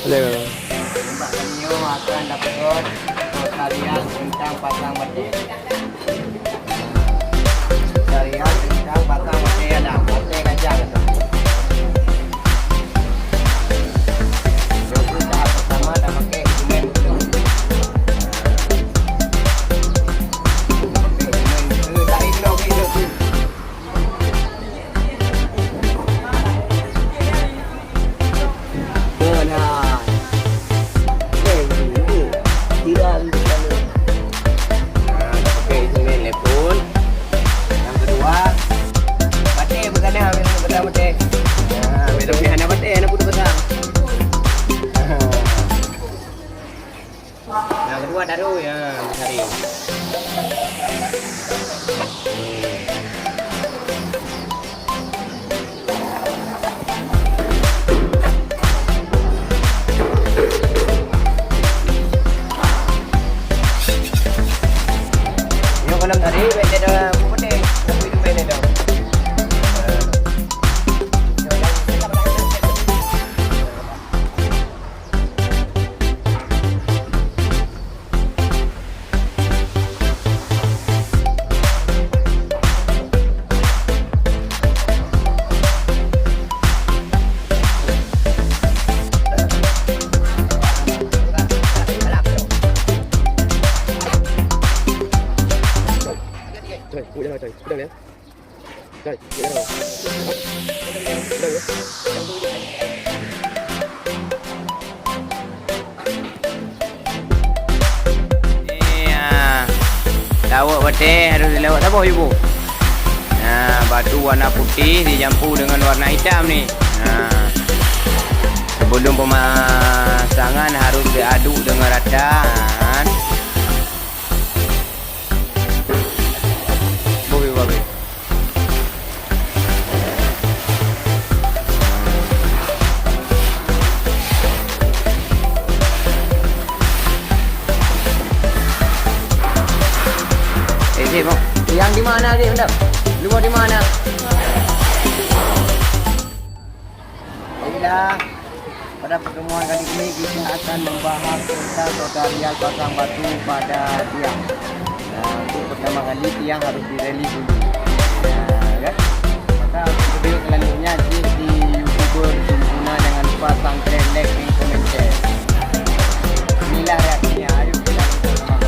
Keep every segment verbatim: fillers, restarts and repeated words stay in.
Halo. Nyoe akan dapeuet tutorial teuntang pasang batèe. Tutorial teuntang pasang batèe alam, batèe gajah. Jadi, tahap pertama, dah pakai instrumen beutôi. Pakai instrumen beutôi, tarik lagi, lagi. Beuna. Eh, ini. Tidak bisa. Nah, pakai instrumen lepon. Yang kedua, batèe beugana, ambil beugana batèe. Nah, ambil tapi hana batèe, hana putus batang. Yang kedua taruh, ya, mencari. Nyoe kalau tadi, beda dah, putih, tapi itu beda dah. Coy, puk jalan, coy. Pedang ya. Ni, ah, lawak batèe harus dilawak saboh ibu. Nah, batu warna putih dijampu dengan warna hitam ni. Nah, sebelum pemasangan harus diaduk dengan rata. Boh, boh, boh. Eh, cik, mau. Yang di mana, Dik, benda? Lu mau di mana? Baiklah, pada pertemuan kali ini kita akan membahas tentang tutorial pasang batu pada tiang. Nah, untuk pertama kali tiang harus direli dulu. Nah, kan? Maka untuk video selanjutnya, cek di YouTuber Sumpuna, jangan lupa subscribe, like, dan komen, share. Inilah reaksinya, ayo kita sama-sama.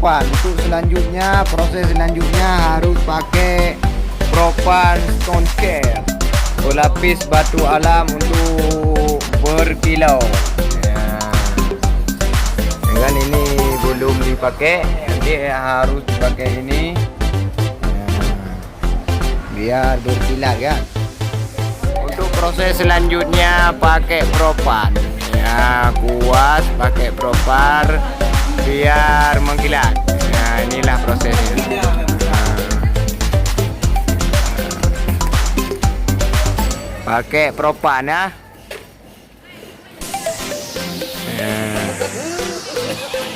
Untuk selanjutnya, proses selanjutnya harus pakai Propan Stone Care, pelapis batu alam untuk berkilau. Ya. Dengan ini belum dipakai, nanti harus pakai ini. Ya. Biar berkilat, kan. Untuk proses selanjutnya pakai Propan. Ya, kuas pakai Propan biar mengkilat. Ya, inilah prosesnya. Nah. Pakai Propan, ya. Eh.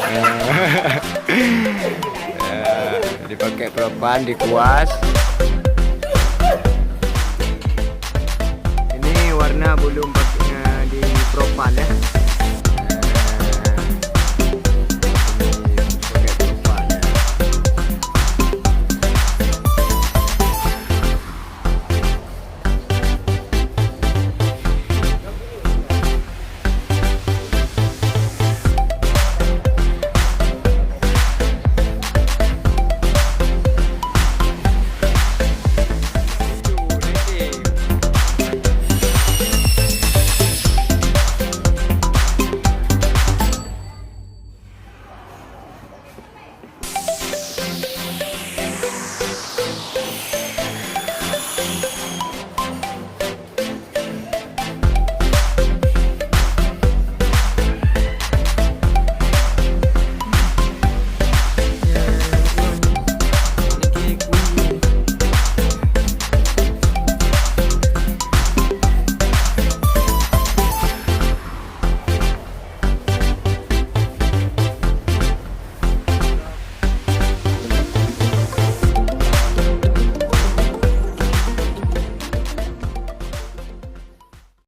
Eh. Eh, dipakai Propan, dikuas. Ini warna belum pakai, eh, di Propan, ya.